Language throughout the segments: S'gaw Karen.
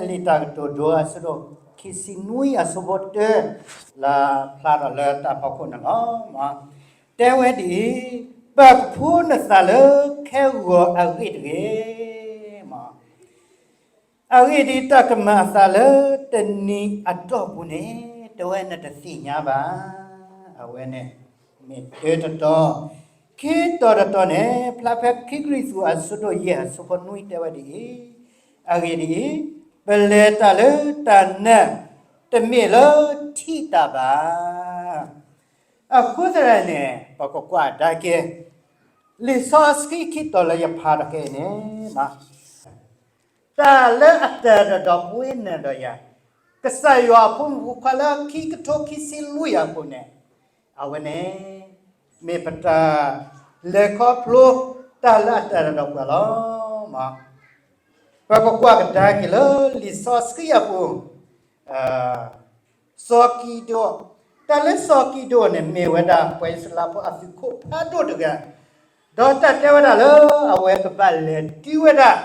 လံာ်တၢ်ကတိၤဒိအဆၢဒိၣ်ခံဆံနွံအဆၢဖိတၢ လၢဖျါထီၣ်လၢတၢ်ဖီခိၣ်န့ၣ်လီၤ. တဲဝဲဒ်အံၤ, ပာ်ကဖၢနသးလၢခဲဂီၤအဂ့ၢ်တဂ့ၤ. အဂ့ၢ်ဒ်အံၤ, တၢ်ကမၤအသးလၢတနံၤအတီၢ်ပူၤန့ၣ် တဲဝဲနတသ့ၣ်ညါဘၣ်. အဝဲန့ၣ် မ့ၢ်တၢတတီၤ, ခံတီၤတတီၤန့ၣ် ဖျါဖဲခံကရံၣ်သူးအဆၢဒိၣ်ယဲၢ်အဆၢဖိနွံတဲဝဲဒ်အံၤ, အဂ့ၢ်ဒ်အံၤ, ပလဲၤတၢ်လၢတၢ်နၢၤ တမ့ၢ်လၢထံၣ်တၢ်ဘၣ်. အဃိသတးန့ၣ် ပကကွၢ်ကဒါက့ၤ လံာ်စီဆှံခံတီၤလၢယဖးထီၣ်ခဲအံၤန့ၣ် တၢ်လၢအတၢ်ဒီးပဝဲနၤဒီးယၤ, ကစၢ်ယွၤအဖိမုၣ်ဖိခွါလၢခံကထိခံဆံလွံၢ်အပူၤန့ၣ်, အဝဲန့ၣ် မ့ၢ်ပတၢ်လဲၤခီဖျိ တၢ်လၢအတၢ်ဒီးပှၤလီၤ. ပကကွၢ်ကဒါက့ၤလၢလံာ်စီဆှံအပူၤ စီၤကံဒိၣ်, တၢ်လၢစီၤကံဒိၣ်န့ၣ် မ့ၢ်ဝဲဒၣ်ပှၤအံၣ်စရ့လးဖိအသုးခိၣ်ဖးဒိၣ်တဂၤ, ဒီးတၢ်တဲဝဲဒၣ်လၢအဝဲကဘၣ်လဲၤတုၤဝဲဒၣ်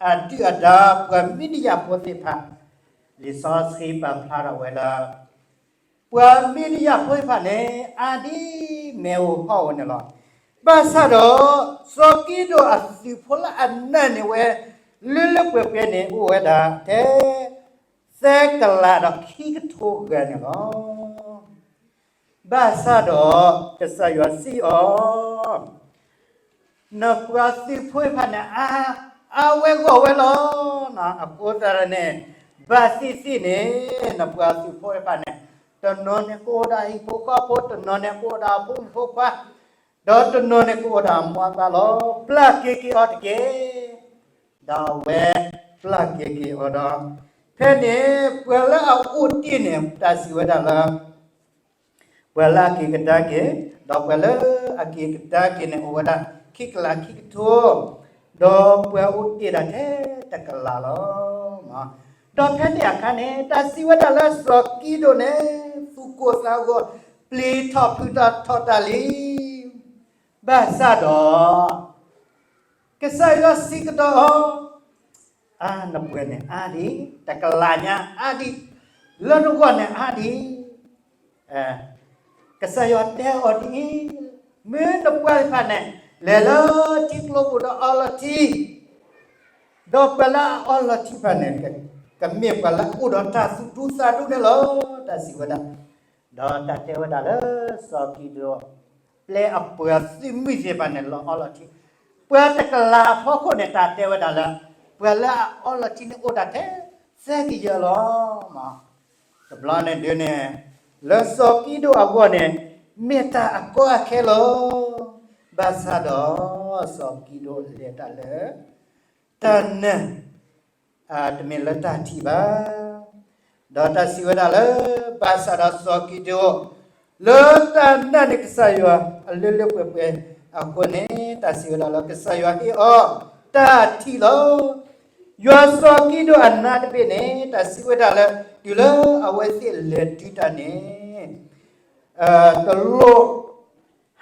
အဒုၣ်အဒါပှၤမံၤဒယၣ်ဖိသ့ၣ်တဖၣ်, လံာ်စီဆှံပာ်ဖျါထီၣ်ဝဲလၢ ပှၤမံၤဒယၣ်ဖိသ့ၣ်တဖၣ်န့ၣ် အါဒ်မ့ၣ်အူဟီၣ်အူန့ၣ်လီၤ. ဘၣ်ဆၣ်ဒီး စီၤကံဒိၣ်အသုးဖိလၢအနၢၤန့ၢ်ဝဲ လၢလၢပှဲၤပှဲၤန့ၣ် အိၣ်ဝဲဒၣ် ထဲ သၢကလးဒီးခံကထိဂၤန့ၣ်လီၤ. ဘၣ်ဆၣ်ဒီး ကစၢ်ယွၤစံးအီၤ, နပှၤသုးဖိသ့ၣ်တဖၣ်န့ၣ် အါဝဲဂီၢ်ဝဲလီၤ. အဃိသတးန့ၣ် ဘၣ်သ့ၣ်သ့ၣ်န့ၣ် နပှၤသုးဖိသ့ၣ်တဖၣ်န့ၣ် တနီၤန့ၣ်ကအိၣ်ဒၣ်ဟံၣ်ဖိဃီဖိ, တနီၤန့ၣ်ကအိၣ်ဒၣ်အဖိမုၣ်ဖိခွါ, ဒီးတနီၤန့ၣ်ကအိၣ်ဒၣ်အမိၢ်အပၢ်လီၤ. ပျၢ်က့ၤက့ၤအီၤတက့ၢ်. ဒီးအဝဲပျၢ်က့ၤက့ၤအီၤဒီး ဖဲန့ၣ် ပှၤလၢအအိၣ်တ့ၢ်န့ၣ် တၢ်စံးဝဲဒၣ်လၢ ပှၤလၢအက့ၤကဒါက့ၤ, ဒီးပှၤလၢအက့ၤကဒါက့ၤန့ၣ် အိၣ်ဝဲဒၣ် ခံကလးခံကထိ, ဒီးပှၤအိၣ်တ့ၢ်ဒၣ်ထဲတကလးလီၤ. ဒီးဖဲန့ၣ်အခါန့ၣ် တၢ်စံးဝဲဒၣ်လၢစီၤကံဒိၣ်န့ၣ် သူၣ်ကိၢ်သးဂီၤ ပျံၤထီၣ်ဖုးထီၣ်ထီၣ်တၢ်လံ. ဘၣ်ဆၣ်ဒီး ကစၢ်ယွၤစံးကဒီးအီၤ, အါ နပှၤန့ၣ် အါဒံး, တကလးညါ အါဒံး, လၢနဂီၢ်န့ၣ် အါဒံး. ကစၢ်ယွၤတဲအီၤဒ်အံၤ, မ့ၢ်နပှၤသ့ၣ်တဖၣ်န့ၣ် လဲၤလၢထံကျိပူၤဒီးအီလီၤထံ, ဒီးပှၤလၢအအီလီၤထံတဖၣ်န့ၣ် ကမ့ၢ်ပှၤလၢအအိၣ်ဒီးတၢ်သူၣ်ဒူသးဒူန့ၣ်လီၤ, တၢ်စံးဝဲဒၣ်. ဒီးတၢ်တဲဝဲဒၣ်လၢစီၤကံဒိၣ် ပျဲအပှၤသုးမုၢ်သ့ၣ်တဖၣ်န့ၣ် လီၤအီလီၤထံ, ပှၤတကလးအဖီခိၣ်န့ၣ် တၢ်တဲဝဲဒၣ်လၢ ပှၤလၢအအီလီၤထံန့ၣ်အိၣ်ဒၣ်ထဲ သၢကယၤလီၤ. တဘျီန့ၣ်ဒုးန့ၣ် လၢစီၤကံဒိၣ်အဂီၢ်န့ၣ် မ့ၢ်တၢ်အကီအခဲလီၤ. ဘၣ်ဆၣ်ဒီး စီၤကံဒိၣ်လဲၤတၢ်လၢ တၢ်နၢၤ တမ့ၢ်လၢတၢ်ထံၣ်ဘၣ်. ဒီးတၢ်စံးဝဲဒၣ်လၢ ဘၣ်ဆၣ်ဒီးစီၤကံဒိၣ် လၢတၢ်နၢၤန့ၢ်ကစၢ်ယွၤအလၢလၢပှဲၤပှဲၤအဃိန့ၣ် တၢ်စံးဝဲဒၣ်လၢ ကစၢ်ယွၤဟ့ၣ်အီၤတၢ်ထံၣ်လီၤ. ယွၤစီၤကံဒိၣ်အနါတဘ့ၣ်န့ၣ် တၢ်စံးဝဲဒၣ်လၢ တုၤလၢအဝဲသ့ၣ်လဲၤတုၤတၢ်န့ၣ် တလိၣ်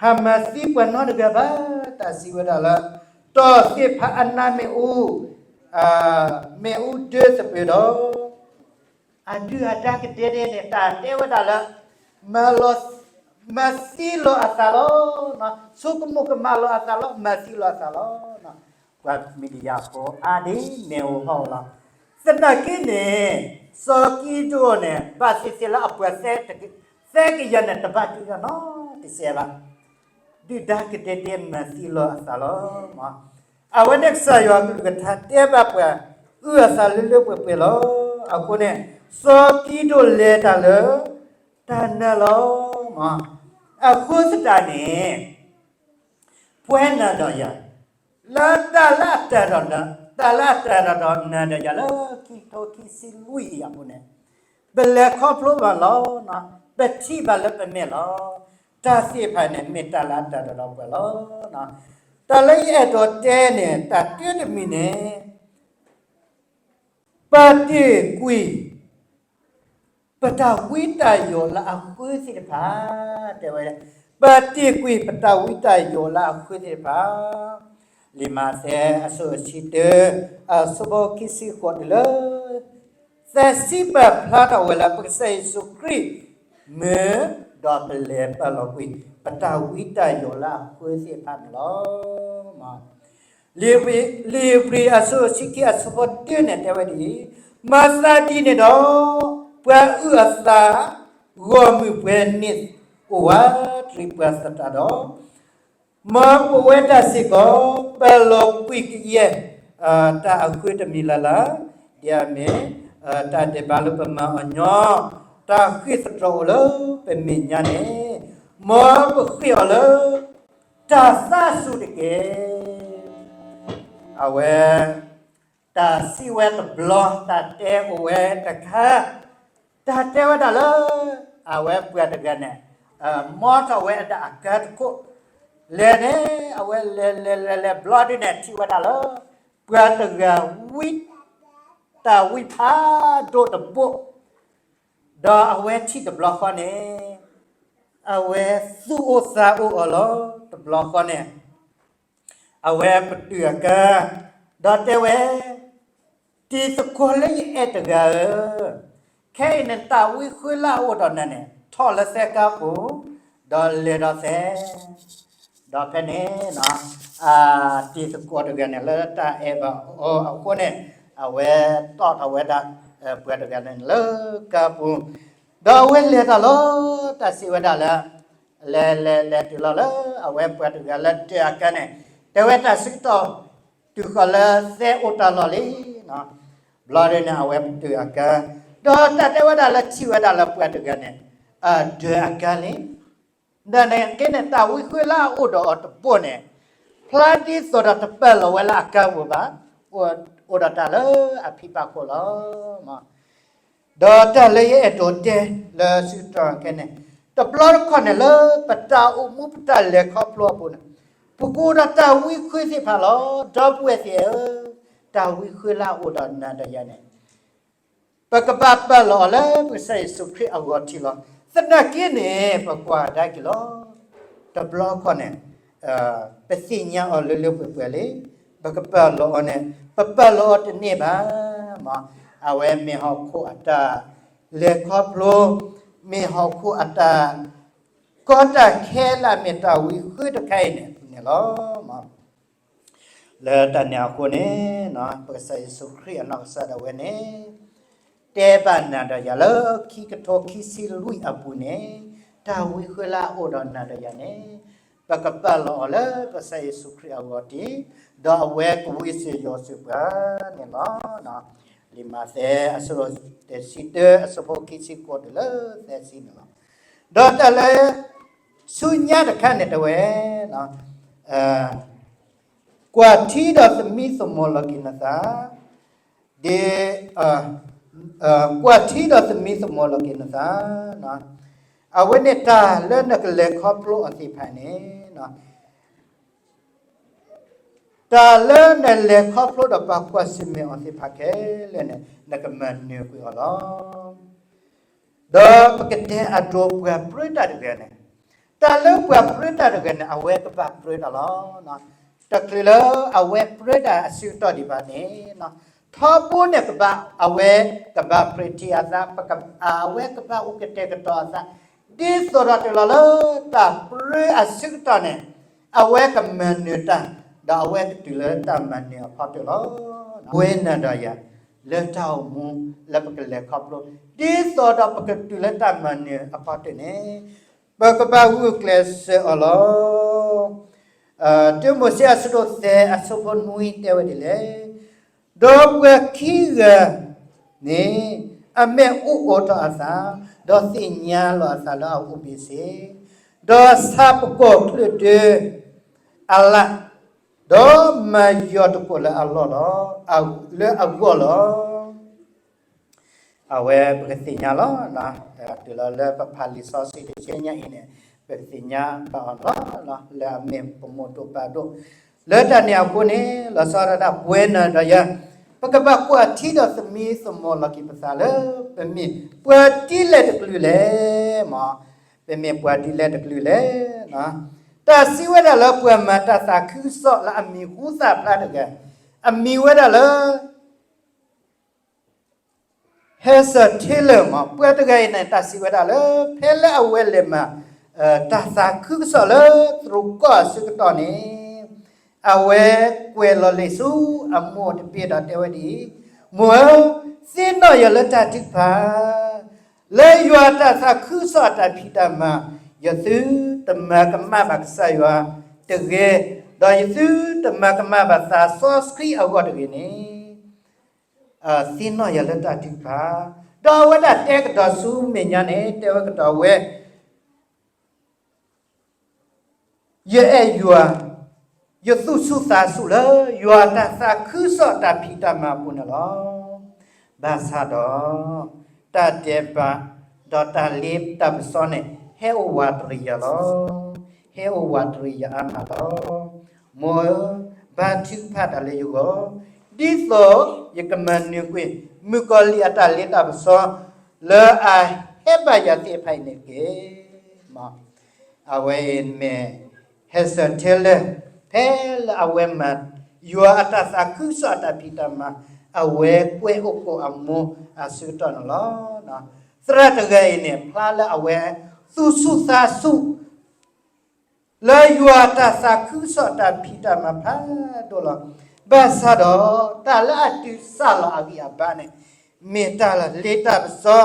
ဟးမၤသံပှၤနီတဂၤဘၣ်, တၢ်စံးဝဲဒၣ်လၢ တီၢ်သ့ၣ်တဖၣ်အနါမ့ၣ်အူ, မ့ၣ်အူဒၢသပၢၤဒီး အဒုၣ်အဒါကဒဲဒဲန့ၣ် တၢ်တဲဝဲဒၣ်လၢ မၤသံလီၤအသးလီၤ. ဆိကမိၣ်ကမၣ်လီၤအသးလီၤ, မၤသံလီၤအသးလီၤ. ပှၤမံၤဒယၣ်ဖိအါဒံးမ့ၣ်အူဟီၣ်အူလီၤ. သနာ်က့န့ၣ် စီၤကံဒိၣ်န့ၣ် ဘၣ်သ့ၣ်သ့ၣ်လၢအပှၤသၢကယၤန့ၣ် တဘၣ်ဒုၣ်ဒါနီတစဲးဘၣ်. ဒုၣ်ဒါကဒဲဒဲမၤသံလီၤအသးလီၤ. အဝဲန့ၣ်ကစၢ်ယွၤကလုၢ်ကထါတဲဘၣ်ပှၤ အုၣ်အသးလၢလၢပှဲၤပှဲၤလီၤ. အဃိန့ၣ် စီၤကံဒိၣ်လဲၤတၢ်လၢ တၢ်နၢၤလီၤ. အဃိသတးန့ၣ် ပဝဲနၤဒီးယၤ လၢတၢ်လၢအတၢ်ဒီး တၢ်လၢအတၢ်ဒီးနၤဒီးယၤလၢ ခံကထိခံဆံလွံၢ်အံၤအပူၤန့ၣ် ပလဲၤခီဖျိဘၣ်လီၤ. ပထံၣ်ဘၣ်လၢပမဲာ်လီၤ. တၢ်သ့ၣ်တဖၣ်န့ၣ် မ့ၢ်တၢ်လၢအတၢ်ဒီးပှၤလီၤ. တၢ်လၢယအဲၣ်ဒိးတဲန့ၣ် တၢ်တၢတမံၤန့ၣ် ပာ်တ့ၢ်ကွံာ် ပတၢ်ဝံတၢ်ယိးလၢအဃၢသ့ၣ်တဖၣ်, တဲဝဲ, ပာ်တ့ၢ်ကွံာ်ပတၢ်ဝံတၢ်ယိးလၢအဃၢသ့ၣ်တဖၣ်, လံာ်မးသဲအဆၢဒိၣ်တဆံတၢ အဆၢဖိခံဆံဃိးတုၤလၢ သးစံးပာ်ဖျါထီၣ်ဝဲလၢပကစၢ်ယ့ၣ်ၡူးခရံာ်မ့ၢ်, ဒီးပလဲၤပာ်လီၤကွံာ် ပတၢ်ဝံတၢ်ယိးလၢအဃၢသ့ၣ်တဖၣ်န့ၣ်လီၤ. လံာ်ဧ့ၤဘြံၤအဆၢဒိၣ်ဆံခံအဆၢဖိတၢန့ၣ်တဲဝဲဒ်အံၤ, မၤသးဒ်န့ၣ်ဒီး, ပှၤအုၣ်အသး ဂီၢ်မုၢ်ပှဲၤန့ၢ်အိၣ်ဝဲတရံးပှၤသတးဒီး မ်ပဝဲဒၣ်စ့ၢ်ကီး ပာ်လီၤကွံာ်ကယဲၢ် တၢ်အဃၢတမံၤလၢ်လၢ်, ဒ်အမ့ၢ် တၢ်ဒဲးဘးလၢပမၤအီၤညီ, တၢ်ဃ့ၢ်သတြီၤအိၣ်လၢပမဲာ်ညါန့ၣ်, မ်ပဃ့ၢ်အီၤလၢ တၢ်သးစူၤတက့ၢ်. အဝဲ တၢ်စံးဝဲတဘျီ တၢ်တဲအိၣ်ဝဲတခါ, တၢ်တဲဝဲဒၣ်လၢ အဝဲပှၤတဂၤန့ၣ် မ်ထီၣ်ဝဲဒၣ်အကါတခိၣ်, လဲၤန့ၣ် အဝဲလဲၤလဲၤလဲၤလဲၤဘျီဒုန့ၣ် ထံၣ်ဝဲဒၣ်လၢ ပှၤတဂၤဝံ တၢ်ဝံဖးဒိၣ်တဘိ, ဒီးအဝဲထံၣ်တဘျီဃီန့ၣ် အဝဲသူၣ်အိၣ်သးအိၣ်အီၤလီၤ. တဘျီဃီန့ၣ် အဝဲပတုာ်အကါ, ဒီးတဲဝဲ, တံၤသကိးလၢယအဲၣ်တဂၤဧၢ, ခဲအံၤန့ၣ် တၢ်ဝံဃၢလၢအအိၣ်ဒီးနၤန့ၣ် ထီၣ်လၢသဲကါပူၤ, ဒီးလဲၤဒီးသဲ, ဒီးဖဲန့ၣ် တံၤသကိးတဂၤန့ၣ် လၢတၢ်အဲၣ်ဘၣ်အီၤအဃိန့ၣ် အဝဲတီၣ်ထီၣ်ဝဲဒၣ် ပှၤတဂၤန့ၣ်လၢကါပူၤ, ဒီးအဝဲလဲၤတၢ်လီၤ. တၢ်စံးဝဲဒၣ်လၢ လဲၤလဲၤလဲၤတုၤလီၤလၢ အဝဲပှၤတဂၤလၢဒၢးအကါန့ၣ် တဲဝဲတၢ်ဆၢကတီၢ် တုၤဃီၤလၢသဲအိၣ်တၢ်လီၢ်လံ. ဘျီဒုန့ၣ် အဝဲပတုာ်အကါ, ဒီးတၢ်တဲဝဲဒၣ်လၢထံၣ်ဝဲဒၣ်လၢပှၤတဂၤန့ၣ် အဒၢးအကါလံ. ဒီးန့ၣ်က့န့ၣ် တၢ်ဝံဃၢလၢအအိၣ်ဒီးအီၤတဘိန့ၣ် ဖျါဒ်သိးဒီးတပာ်လီၤဝဲလၢအကါပူၤဘၣ်, အိၣ်ဒီးတၢ်လၢအဖံးဘၣ်ခိၣ်လီၤ. ဒီးတၢ်လၢယအဲၣ်ဒိးတဲလၢဆၢကတီၢ်ခဲအံၤန့ၣ်, တဘျီတခီၣ်န့ၣ်လၢပတၢ်အိၣ်မူပတၢ်လဲၤခီဖျိအပူၤန့ၣ်, ပကအိၣ်ဒီးတၢ်ဝံဃၢသ့ၣ်တဖၣ်လီၤ. ဒီပုၢ်ဝဲၢ်သ့ၣ်ဧၢ, တၢ်ဝံဃၢလၢအအိၣ်ဒီးနၤဒီးယၤန့ၣ် ပကဘၣ်ပာ်လီၤအီၤလၢပကစၢ်ယ့ၣ်ၡူးခရံာ်အဂီၢ်ထံလီၤ. သနာ်က့န့ၣ် ပကွၢ်ကဒါက့ၤလီၤ. တဘျီခီၣ်န့ၣ် ပသ့ၣ်ညါအီၤလၢလၢပှဲၤပှဲၤလံ, ပကပာ်လီၤအီၤန့ၣ် ပပာ်လီၤအီၤတန့ၢ်ဘၣ်. အဝဲမ့ၢ်ဟီၣ်ခိၣ်အတၢ်လဲၤခီဖျိ, မ့ၢ်ဟီၣ်ခိၣ်အတၢ်ကီတၢ်ခဲလၢအမ့ၢ်တၢ်ဝံဃၢတခါအံၤန့ၣ်န့ၣ်လီၤ. လၢတၢ်န့ၣ်အဃိန့ၣ် ပကစၢ်ယ့ၣ်ၡူးခရံာ်အနီၢ်ကစၢ်ဒၣ်ဝဲန့ၣ် တဲဘၣ်နၤဒီးယၤလၢခံကထိခံဆံလွံၢ်အပူၤန့ၣ် တၢ်ဝံဃၢလၢအအိၣ်ဒီးနၤဒီးယၤန့ၣ် ပကပာ်လီၤအီၤလၢပကစၢ်ယ့ၣ်ၡူးခရံာ်အဂီၢ်တက့ၢ်, ဒီးအဝဲကဝံစၢၤယိးစၢၤပှၤန့ၣ်လီၤ. လံာ်မးသဲအဆၢဒိၣ်တဆံတၢ အဆၢဖိခံဆံကိးတုၤလၢသၢဆံန့ၣ်လီၤ. ဒီးတၢ်လၢဆူညါတခါန့ၣ်တဲဝဲ ကွၢ်ထံဒီးသမံသမိးလီၤက့ၤနသး, ဒ်, ကွၢ်ထံဒီးသမံသမိးလီၤက့ၤနသး, အဝဲန့ၣ်တၢ်လၢနကလဲၤခီဖျိအီၤသ့ၣ်တဖၣ်န့ၣ် တၢ်လၢနလဲၤခီဖျိဒီးပှၤကွၢ်ဆၢၣ်မဲာ်အီၤသ့ၣ်တဖၣ်ခဲလၢာ်န့ၣ် နကမၤနၢၤကွံာ်အီၤလီၤ. ဒီးပကတဲအဒိပှၤပြၢတၢ်တဂၤန့ၣ်, တၢ်လၢပှၤပြၢတၢ်တဂၤန့ၣ် အဝဲကဘၣ်ပြၢတၢ်လီၤ. တချုးလၢအဝဲပြၢတၢ်အဆၢကတီၢ်ဒံးဘၣ်န့ၣ်, ထီဘိန့ၣ်ကဘၣ် အဝဲကဘၣ်ပြၢထံအသး, အဝဲကဘၣ်အိၣ်ကတဲာ်ကတီၤအသး, ဒ်သိးဒီးတုၤလီၤလၢတၢ်ပြၢအဆၢကတီၢ်န့ၣ် အဝဲကမၤနၢၤတၢ်, ဒီးအဝဲကတုၤလၢတၢ်မၤနၢၤအဖီတၢၣ်လီၤ. ပဝဲနၤဒီးယၤ လၢတၢ်အိၣ်မူလၢပကလဲၤခီဖျိ ဒ်သိးဒီးပကတုၤလၢတၢ်မၤနၢၤအဖီတၢၣ်န့ၣ် ပကဘၣ်ဂုာ်ကျဲးစၢးအီၤလီၤ. တၢမိၤၡ့အဆၢဒိၣ်သၢအဆၢဖိနွံတဲဝဲဒ်လဲၣ်, ဒီးပှၤခံဂၤန့ၣ် အမဲာ်အိၣ်အိးထီၣ်အသး, ဒီးသ့ၣ်ညါလီၤအသးလၢအအိၣ်ဘ့ၣ်ဆ့, ဒီးဆါပကီၢ်ချၢၣ်ဒၢအလၣ်, ဒီးမၤယီၤတကိးလၢအလီၢ်လီၤ, လၢအဂီၢ်လီၤ. အဝဲပကသ့ၣ်ညါလီၤ. တုၤလီၤလၢပဖးလံာ်စီဆှံတဆၢညါအံၤန့ၣ် ပကသ့ၣ်ညါဘၣ်အီၤလီၤ. လၢအမ့ၢ်ပမိၢ်ဒိၣ်ပၢ်ဒိၣ်, လၢတၢ်န့ၣ်အဃိန့ၣ် လီၤဆီဒၣ်တၢ်ပဝဲနၤဒီးယၤ ပကဘၣ်ကွၢ်ထံဒီးသမံသမိးလီၤက့ၤပသးလၢ ပမ့ၢ်ပှၤဒ်လဲၣ်တကလုာ်လဲၣ်. ပမ့ၢ်ပှၤဒ်လဲၣ်တကလုာ်လဲၣ်. တၢ်စံးဝဲဒၣ်လၢပှၤမၤတၢ်သးခုကစီၣ်လၢအမံၤဟူသၣ်ဖျါတဂၤ, အမံၤဝဲဒၣ်လၢ Hudson Taylor မ့ၢ် ပှၤတဂၤအံၤန့ၣ် တၢ်စံးဝဲဒၣ်လၢ ဖဲလၢအဝဲလဲၤမၤ တၢ်သးခုကစီၣ်လၢသရိာ်ကီၢ်အဆၢကတီၢ်န့ၣ် အဝဲကွဲးလီၤလံာ်ဆူအမိၢ်တဘ့ၣ်ဒီးတဲဝဲဒ်အံၤ, မိၢ်ဧၢ, သ့ၣ်နီၣ်ယၤလၢတၢ်ထုကဖၣ် လၢယွၤတၢ်သးခုကစီၣ်အတၢ်ဖံးတၢ်မၤ ယသုတမၤကမၣ်ဘၣ်ကစၢ်ယွၤတဂ့ၤ, ဒီးယသုတမၤကမၣ်ဘၣ်သးစီဆှံအဂီၢ်တဂ့ၤန့ၣ် သ့ၣ်နီၣ်ယၤလၢတၢ်ထုကဖၣ်. ဒီးအဝဲဒၣ်တဲကဒီးဆူမဲာ်ညါန့ၣ် တဲဝဲကဒီးဝဲ ယအဲၣ်ယွၤ, ယသူၣ်ဆူၣ်သးဆူၣ်လၢယွၤတၢ်သးခုကစီၣ်တၢ်ဖံးတၢ်မၤအပူၤန့ၣ်လီၤ. ဘၣ်ဆၣ်ဒီး တၢ်ဒဲးဘး ဒီးတၢ်လ့တၢ်ပစီန့ၣ် ဟဲအိၣ်ဝးတရံးယၤလီၤ. ဟဲအိၣ်ဝးတရံးယၤအါမးလီၤ. မိၢ်ဧၢ, ဘါထုကဖၣ်တၢ်လၢယဂီၢ်, ဒ်သိးယကမၤနၢၤကွံာ် မုၣ်ကီၤလံၢ်အတၢ်လ့တၢ်ပစီ လၢအဟဲဘၣ်ယၤသ့ၣ်တဖၣ်အံၤန့ၣ်တက့ၢ်. အဝဲအံၤမ့ၢ် Hudson Taylor ဖဲလၢအဝဲမၤ ယွၤအတၢ်သးခုကစီၣ်အတၢ်ဖံးတၢ်မၤ အဝဲကွဲးအိၣ်ကိးအမိၢ်အဆၢကတီၢ်န့ၣ်လီၤ. သရၣ်တဂၤအံၤန့ၣ် ဖျါလၢအဝဲသူၣ်ဆူၣ်သးဆူၣ် လၢယွၤတၢ်သးခုကစီၣ်တၢ်ဖံးတၢ်မၤဖးဒိၣ်လီၤ. ဘၣ်ဆၣ်ဒီး တၢ်လၢအတုၤစၢ်လီၤအဂံၢ်အဘါန့ၣ် မ့ၢ်တၢ်လၢလ့တၢ်ပစီ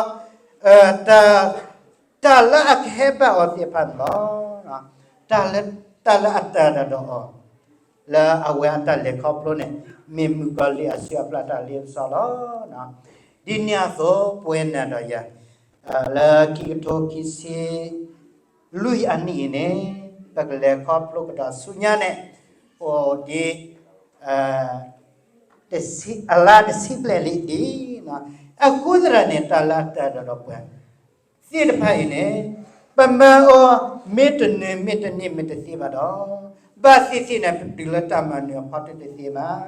တၢ်လၢအကဟဲဘၣ်အီၤသ့ၣ်တဖၣ်န့ၣ်လီၤ. တၢ်လၢ တၢ်လၢအတၢ်ဒီးအီၤ လၢအဝဲအတၢ်လဲၤခီဖျိန့ၣ် မ့ၢ်မုၣ်ကီၤလံၢ်အစုအပျၢ်တၢ်လ့ပစီလီၤ. ဒ်န့ၣ်အသိး ပဝဲနၤဒီးယၤ လၢခံကထိခံဆံလွံၢ်အနံၣ်အံၤန့ၣ် ပကလဲၤခီဖျိကဒီးဆူညါန့ၣ် အိၣ်ဒံး အလါတဆံဘျဲၣ်လံဒံး, အဃိသတးန့ၣ် တၢ်လၢအတၢ်ဒီးဒီးပှၤသ့ၣ်တဖၣ်အံၤန့ၣ် ပမၤအီၤ မ့ၢ်တနၢၤမ့ၢ်တန့ၢ်မ့ၢ်တသ့ဘၣ်ဒီး ဘၣ်သ့ၣ်သ့ၣ်န့ၣ် ပတုၤလၢတၢ်မၤနၢၤအဖီတၢၣ်တသ့ဘၣ်.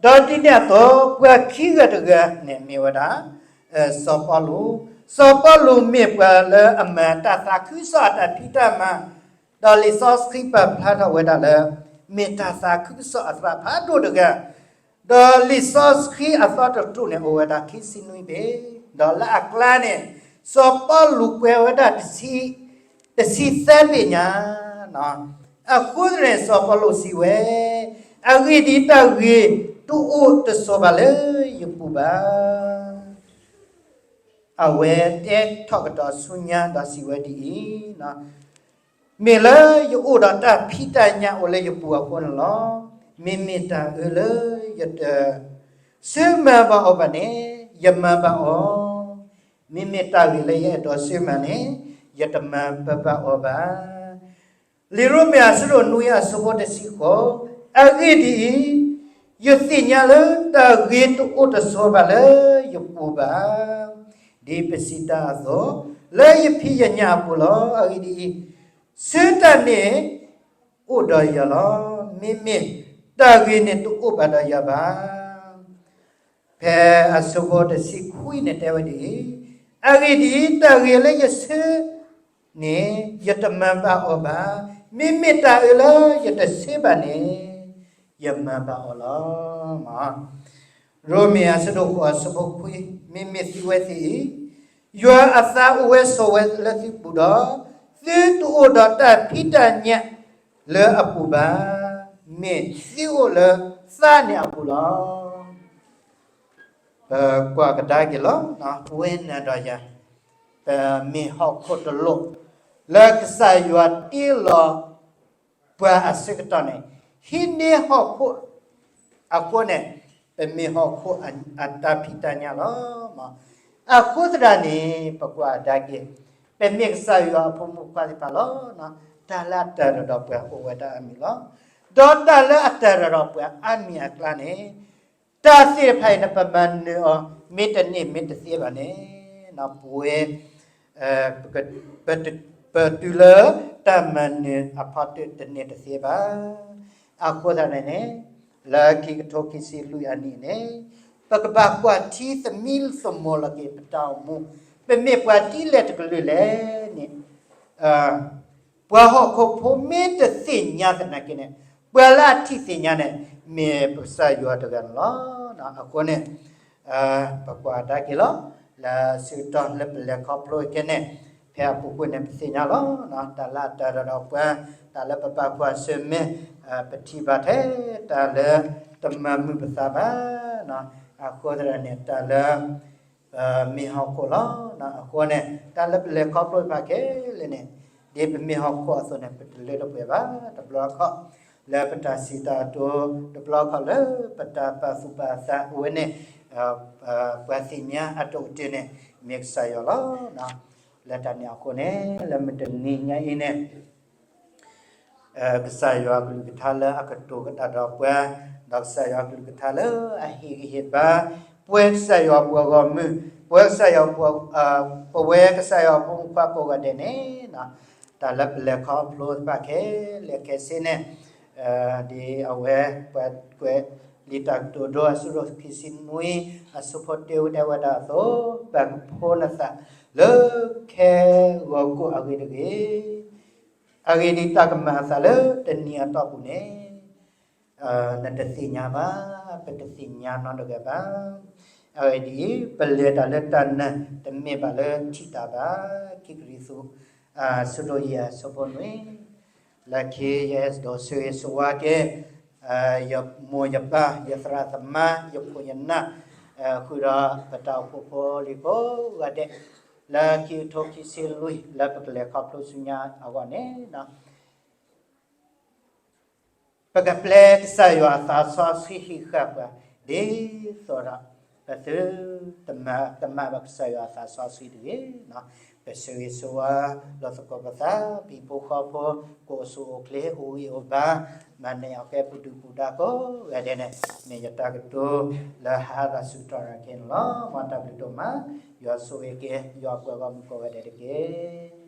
ဒီးဒ်န့ၣ်အသိး ပှၤခံဂၤတဂၤန့ၣ်မ့ၢ်ဝဲဒၣ် စီၤပီလူး, စီၤပီလူးမ့ၢ်ပှၤလၢအမၤတၢ်သးခုကစီၣ်အတၢ်ဖံးတၢ်မၤ, ဒီးလံာ်စီဆှံပာ်ဖျါထီၣ်ဝဲဒၣ်လၢ မ့ၢ်တၢ်သးခုကစီၣ်အသရၣ်ဖးဒိၣ်တဂၤ, ဒီးလံာ်စီဆှံအသီတတြူၢ်န့ၣ် အိၣ်ဝဲဒၣ်ခံဆံနွံဘ့ၣ်, ဒီးလၢအကျါန့ၣ် စီၤပီလူးကွဲးဝဲဒၣ် တဆံသၢဘ့ၣ်ညါ အဃိသတးန့ၣ် စီၤပီလူးစံးဝဲ, အဂ့ၢ်ဒ်အံၤ တၢ်ဂ့ၤတအိၣ်တဆိးဘၣ်လၢယပူၤဘၣ်. အဝဲတဲထီၣ်ကဒီးဆူညါဒီးစံးဝဲဒ်အံၤ, မ့ၢ်လၢယအိၣ်ဒီးတၢ်ဖံးတၢ်ညၣ်အိၣ်လၢယပူၤအဃိန့ၣ်လီၤ. မ့မ့ၢ်တၢ်အၢလၢယတဆၢမၤဘၣ်အီၤဘၣ်န့ၣ် ယမၤဘၣ်အီၤ, မ့မ့ၢ်တၢ်ဂ့ၤလၢယအဲၣ်ဒိးဆၢမၤန့ၣ် ယတမၤဘၣ်အီၤဘၣ်. လံာ်ရိမ့ၤအဆၢဒိၣ်နွံအဆၢဖိတဆံဃိး, အဂ့ၢ်ဒ်အံၤ, ယသ့ၣ်ညါလၢတၢ်ဂ့ၤတအိၣ်တဆိးဘၣ်လၢယပူၤဘၣ်, ဒ်ပစံးတၢ်အသိး, လၢယဖံးယညၣ်အပူၤလီၤ. အဂ့ၢ်ဒ်အံၤ, ဆၢတၢ်န့ၣ်အိၣ်ဒီးယၤလီၤ. မ့မ့ၢ်တၢ်ဂ့ၤန့ၣ်တအိၣ်ဘၣ်ဒီးယၤဘၣ်. ဖဲအဆၢဖိတဆံခွံန့ၣ်တဲဝဲဒ်အံၤ, အဂ့ၢ်ဒ်အံၤ, တၢ်ဂ့ၤလၢယဆၢန့ၣ် ယတမၤဘၣ်အီၤဘၣ်. မ့မ့ၢ်တၢ်အၢလၢယတဆၢဘၣ်န့ၣ် ယမၤဘၣ်အီၤလီၤ. ရိမ့ၤအဆၢဒိၣ်ဃိးအဆၢဖိခွံ, မ့မ့ၢ်သုဝဲသ့ၣ်အံၤ, ယွၤအသးအိၣ်ဝဲဆိးဝဲလၢသုပူၤဒီး, သုတအိၣ်ဒီးတၢ်ဖံးတၢ်ညၣ်လၢအပူၤဘၣ်, မ့ၢ်သုအိၣ်လၢသးန့ၣ်အပူၤလီၤ. ပကွၢ်ကဒါက့ၤလီၤ, ပဝဲနၤဒီးယၤ, ပမ့ၢ်ဟီၣ်ခိၣ်တလိၣ် လၢကစၢ်ယွၤတ့လီၤပှၤအဆၢကတီၢ်န့ၣ်, ဟံးန့ၢ်ဟီၣ်ခိၣ်အဃိန့ၣ်, ပမ့ၢ်ဟီၣ်ခိၣ်အတၢ်ဖံးတၢ်ညၣ်လီၤ. အဃိသတးန့ၣ် ပကွၢ်ကဒါက့ၤ, ပမ့ၢ်ကစၢ်ယွၤအဖိမုၣ်ဖိခွါသ့ၣ်တဖၣ်လီၤ. တၢ်လၢအတၢ်ဒီးဒီးပှၤအိၣ်ဝဲဒၣ်အါမံၤလီၤ. ဒီးတၢ်လၢအတၢ်ဒီးဒီးပှၤအါမံၤအကျါန့ၣ်, တၢ်သ့ၣ်တဖၣ်အံၤန့ၣ် ပမၤနၢၤအီၤ မ့ၢ်တန့ၢ်မ့ၢ်တသ့ဘၣ်န့ၣ်, ပဝဲ ပတုၤလၢတၢ်မၤနၢၤအဖီတၢၣ်တန့ၢ်တသ့ဘၣ်. အဃိသတးန့ၣ်န့ၣ်, လၢခံကထိခံဆံလွံၢ်အနံၣ်န့ၣ်, ပကဘၣ်ကွၢ်ထံသမံသမိးလီၤက့ၤပတၢ်အိၣ်မူ, ပမ့ၢ်ပှၤဒ်လဲၣ်တကလုာ်လဲၣ်န့ၣ် ပှၤဟီၣ်ခိၣ်ဖိမ့ၢ်တသ့ၣ်ညါသနာ်က့န့ၣ်, ပှၤလၢအထံၣ်သ့ၣ်ညါန့ၣ် မ့ၢ်ပကစၢ်ယွၤတဂၤန့ၣ်လီၤ. အဃိန့ၣ်, ပကွၢ်ကဒါက့ၤလီၤ. လၢဆၢကတီၢ်လၢပလဲၤခီဖျိခဲန့ၣ်, ဖဲအပူၤကွံာ်န့ၣ် ပသ့ၣ်ညါလီၤ. တၢ်လၢအတၢ်ဒီးပှၤ, တၢ်လၢပပာ်ဖှိၣ်အဆၢမ့ၢ်, ပထံၣ်ဘၣ်ထဲတၢ်လၢတမၤမုာ်ပသးဘၣ်. အဃိသတးန့ၣ် တၢ်လၢ ပမ့ၢ်ဟီၣ်ခိၣ်လီၤ. အဃိန့ၣ် တၢ်လၢပလဲၤခီဖျိတဖၣ်ခဲလၢာ်န့ၣ်, ဒ်ပမ့ၢ်ဟီၣ်ခိၣ်အသိးန့ၣ် ပတလၢတပှဲၤဘၣ်. တဘျီခီၣ် လၢပတၢ်စံးတၢ်ကတိၤ, တဘျီခီၣ်လၢပတၢ်ပာ်သူၣ်ပာ်သးအဝဲန့ၣ်, ပှၤသ့ၣ်ညါအတၢ်အိၣ်တ့ၢ်န့ၣ် မ့ၢ်ကစၢ်ယွၤလီၤ. လၢတၢ်န့ၣ်အဃိန့ၣ် လၢမုၢ်တနံၤညါအံၤန့ၣ် ကစၢ်ယွၤအကလုၢ်ကထါလၢအကတိၤကဒါဒီးပှၤ, ဒီးကစၢ်ယွၤအကလုၢ်ကထါလၢအဟ့ၣ်ဂံၢ်ဟ့ၣ်ဘါ, ပဝဲကစၢ်ယွၤပှၤဂီၢ်မုၢ်, ပဝဲကစၢ်ယွၤ, ပဝဲကစၢ်ယွၤဖိမုၣ်ဖိခွါကိးဂၤဒဲးန့ၣ်, တၢ်လၢပလဲၤခီဖျိတဖၣ်ခဲလၢာ်ခဲဆ့န့ၣ်, ဒ်အဝဲပှၤကွဲးလံာ်တၢ်ကတိၤဒိ အဆၢဒိၣ်ခံဆံနွံ အဆၢဖိတၢ တဲဝဲဒၣ်အသိး, ပာ်ကဖိနသးလၢခဲဂီၤကိၢ်အဂ့ၢ်တဂ့ၤ အဂ့ၢ်ဒ်အံၤတၢ်ကမၤအသးလၢတနံၤအတီၢ်ပူၤန့ၣ်, နတသ့ၣ်ညါဘၣ်, ပတသ့ၣ်ညါနီတဂၤဘၣ်. အဂ့ၢ်ဒ်အံၤ, ပလဲၤတၢ်လၢတၢ်နာ်တမ့ၢ်ဘၣ်လၢထံၣ်တၢ်ဘၣ်. ခံကရံၣ်သူး အဆၢဒိၣ်ယဲၢ်အဆၢဖိနွံ, လၢခံယအဲၣ်ဒိးဆၢဂ့ၤဆၢဝါက့ၤ ယမိၢ်ယပၢ် ယသရၣ်သမါ ယခိၣ်ယနၢ်, ဃုာ်ဒီးပတၢ်အိၣ်ဖှိၣ်ဖိလံၤကိးဂၤဒဲး, လၢခံကထိခံဆံလွံၢ် လၢပကလဲၤခီဖျိဆူညါအဂီၢ်န့ၣ် ပကပျဲကစၢ်ယွၤအသးစီဆှံဟံးဃာ်ပှၤ, ဒ်သိးဒီး ပသုတမၤကမၣ်ဘၣ်ကစၢ်ယွၤအသးစီဆှံတဂ့ၤ. ပဆၢဂ့ၤဆၢဝါလိာ်သကိးပသး, ပဟံၣ်ဖိဃီဖိ ကအိၣ်ဆူၣ်အိၣ်ချ့ အိၣ်ဂံၢ်အိၣ်ဘါ, မၤနၢၤအီၤကဲပဒုၣ်ပဒါကိးဂၤဒဲးန့ၣ်, မ့ၢ်ယတၢ်ကတိၤလၢဟါဒီးဆူၣ်ထီၣ်ရၤက့ၤန့ၣ်လီၤ. မ်တၢ်ဘျုးဒိၣ်မး, ယွၤဆိၣ်ဂ့ၤက့ၤ ယွၤပှၤဂီၢ်မုၢ်ကိးဂၤဒဲးတက့ၢ်.